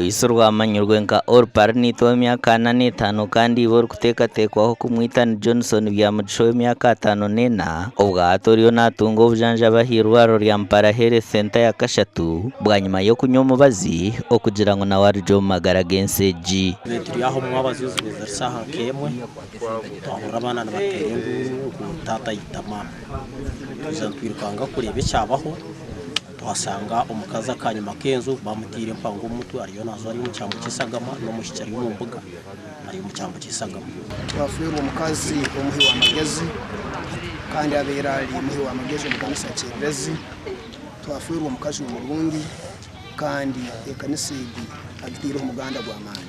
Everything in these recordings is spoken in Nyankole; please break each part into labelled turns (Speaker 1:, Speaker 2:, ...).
Speaker 1: Oisirwe amanyirwe nka Oruparinita ow'emyaka 45 kandi iba orikuteekateekwaho kumwita ni Johnson Byamugisha ow'emyaka 54 obwahati oriyo natunga obujanjabi ah'eirwariro rya Mpara Health Centre ya kashatu bwanyima y'okunywa omubazi okugira ngu nawe arugye omu magara g'ensi egi.
Speaker 2: Turi aho omwabazyo ziba ziri shaaha nk'emwe twahurira abaana nibateera enduuru ngu taata aita maama. Twija nitwirukanga kureeba ekyabaho twashanga omukazi akanyima k'enju bamutaire empango omu mutwe ariyo naazwa ari omu kyambu ky'eshagama n'omwishiki ari omu mbuga ari omu kyambu ky'eshagama.
Speaker 3: Twafeerwa omukazi omuhi w'amagezi kandi abaire ari muhi w'amagezi omu kanisa ya Kyererezi. Twafeerwa omukazi omurungi kandi ekanisa egi agitaireho omuganda gw'amaani.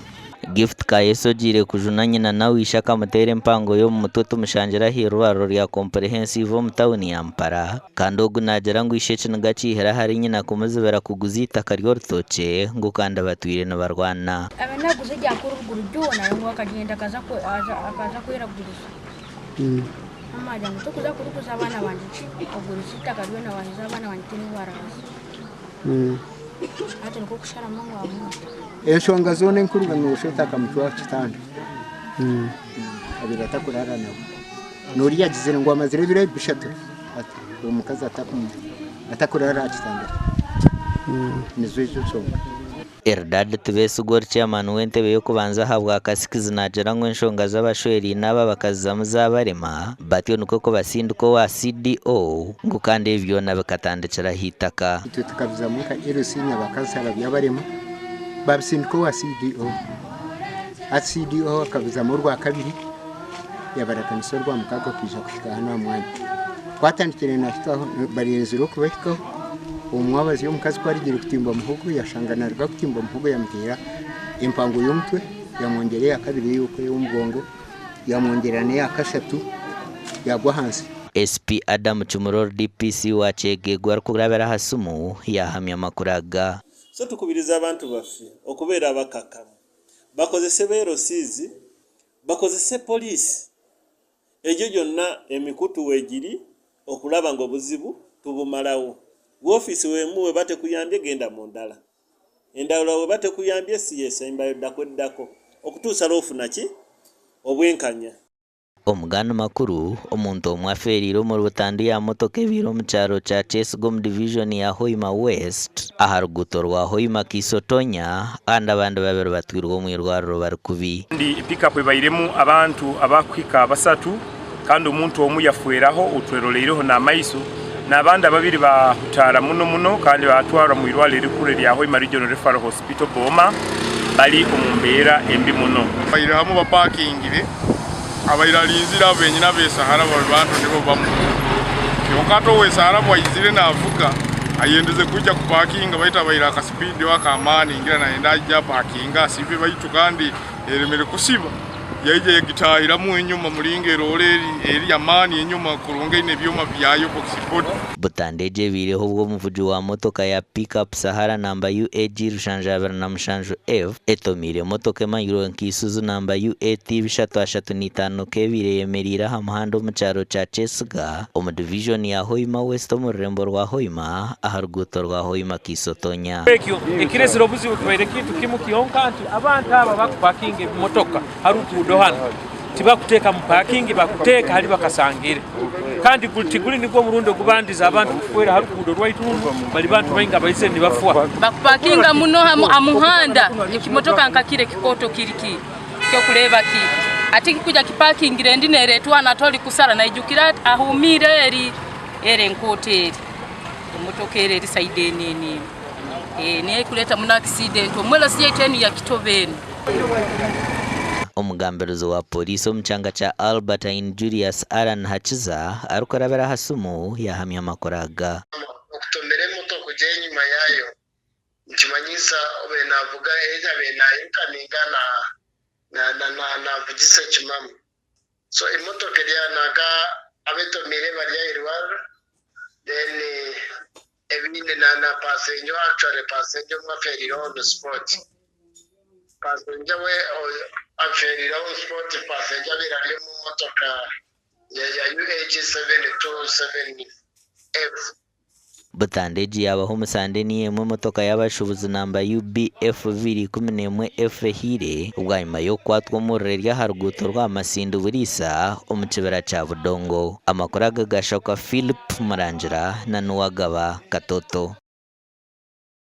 Speaker 1: Gift Kayesu ogiire kujuna nyina nawe ishe akamuteera empango y'omu mutwe tumushangire ah'eirwariro rya Comprehensive omu tauni ya Mpara kandi ogu naagira ngu ishe ekiniga akiihire ahari nyina kumuzibira kuguza eitaka ry'orutookye ngu kandi batwire nibarwana.
Speaker 4: Abe naguza eryakuru ruguru ryona ngu akagyenda akaza akaza kweraguriza. Maama agira ngu tokuza kuriguza abaana bangye ki ogurize eitaka ryona waheeza abaana bangye tihaine obu baraaze. Hati nikwo kusharamu ngu amwite.
Speaker 5: Enshonga zoona enkuru noshusha oti akamucwa aha kitanda abaire atakuraara nawe. N'oriya agizire ngu amazire ebiro bishatu omukazi atakuraara aha kitanda kye. Nizo ezo nshonga.
Speaker 1: Eldad Tibesigwa ori chairman w'entebe y'okubanza ahabwa Kasikizi naagira ngu enshonga z'abashweraine aba bakazizamu zaabarema batyo nikwo kubasindika owa CDO ngu kandi ebi byona bikatandikira aha itaka.
Speaker 5: Itwe tukabizamu nka LC na ba kansala byabarema babisindika owa CDO. Hati CDO akabizamu orwakabiri yabaraganisa orwamukaaga kwija kuhika hanu aha mwanya. Ku atandikire nahikaho barenzire okubahikaho, omwabazi omukazi ku arugire kutimba muhogo yashanga naruga kutimba muhogo yamuteera empango y'omutwe yamwongyera eya kabiri ey'omugongo yamwongyera n'eya kashatu yagwa ahansi.
Speaker 1: SP Adam Kimuror DPC wa Kyegegwa arikurabira aha simu yahamya amakuru aga.
Speaker 6: So tukubiriza abantu baffe okubeera abakakamu bakozese ba LCs, bakozese poliisi, egyo gyonna emikutu wegiri okulaba nga obuzibu tubumalawo. Woofiisi wemu weba tekuyambye genda mu ndala, endala weba tekuyambye si yesembayo ddako eddako okutuusa lwofuna ki? Obwenkanya.
Speaker 1: Omu gandi makuru, omuntu omwe afeereire omuri butandu ya motoka ebaire omu kyaro kya Kyesiga omu divijoni ya Hoima West aha ruguuto rwa Hoima Kisotonya kandi abandi babiri batwirwe omu irwariro bari kubi.
Speaker 7: Kandi pickup ebairemu abantu abakuhika basatu kandi omuntu omu yafweraho ou tweroleireho n'amaiso n'abandi ababiri baahutaara muno muno kandi baatwarwa mu irwariro erikuru erya Hoima Regional Referral Hospital Boma bari omu mbeera embi muno.
Speaker 8: Baire hamwe bapakingire, abaire arinzire abo benyini ab'esahara bari bantu nibo bamwe. Kyonka hati ow'esahara bu aizire naavuga ayendeze kwija kupakinga baitu abaire akasipiidi ak'amaani ngira nayenda aije apakinge asibe baitu kandi eremere kusiba. Yaija yagitahiramu enyuma muringo eroore eri y'amaani enyuma kurungi eine ebyoma byayo box body.
Speaker 1: Butandu egi ebaireho obwo omuvugi wa motoka ya Pick Up Sahara namba UAG 727F etomiire emotoka emanyirwe nka Isuzu namba UAT 335K ebaire eyemereire aha muhanda omu kyaro kya Kyesiga omu divijoni ya Hoima West omu rurembo rwa Hoima aha ruguuto rwa Hoima Kisotonya.
Speaker 9: Ekyo ekiresire obuzibu kibaire kintu kimu kyonka nti abantu abo abakupakinga ebimotoka ha ruguudo hanu tibakuteeka mu pakingi bakuteeka hali bakasangire. Kandi tiguli nigwo omurundi ogubandize abantu kufwera ha ruguudo rwaitu runu, bali bantu baingi abaizire nibafwa.
Speaker 10: Bakupakinga muno ha muhanda ekimotoka nka kiri ekikooto kiri ki kyokureeba ki hati kikuja kipakingire endi neretwa hanu hati orikusara naijukira ahumiire eri eri enkooto eri. Emotoka eri eri sayidi enu enu enu eh, niyo ekureta muno akisidenti omu LC yaitu enu ya Kitobe enu.
Speaker 1: Omugambirizi wa Pooriisi omu kyanga kya Albertine Julius Allan Hakiza arikurabira aha simu yahamya amakuru aga.
Speaker 11: Okutomera emotoka ogye enyima yaayo nikimanyisa obaire naavuga either abaire nairuka nainga naavugisa ekimamu. So emotoka eri aha nanka abetomiire bari ahirwariro then ebindi na na passenger actually passenger omwe aferiire on spot. Passenger we aferiire on spot passenger abaire ari omu motoka ya UH 727F.
Speaker 1: Butandu egi yaabaho omu sande niyo emwe emotoka y'abashuubuzi namba UBF 211F ehiire bwanyima y'okukwatwa omuriro eri aha ruguuto rwa Masindi Buriisa omu kibira kya Budongo. Amakuru aga gashakwa Philip Murangira na Nuwagaba Katoto.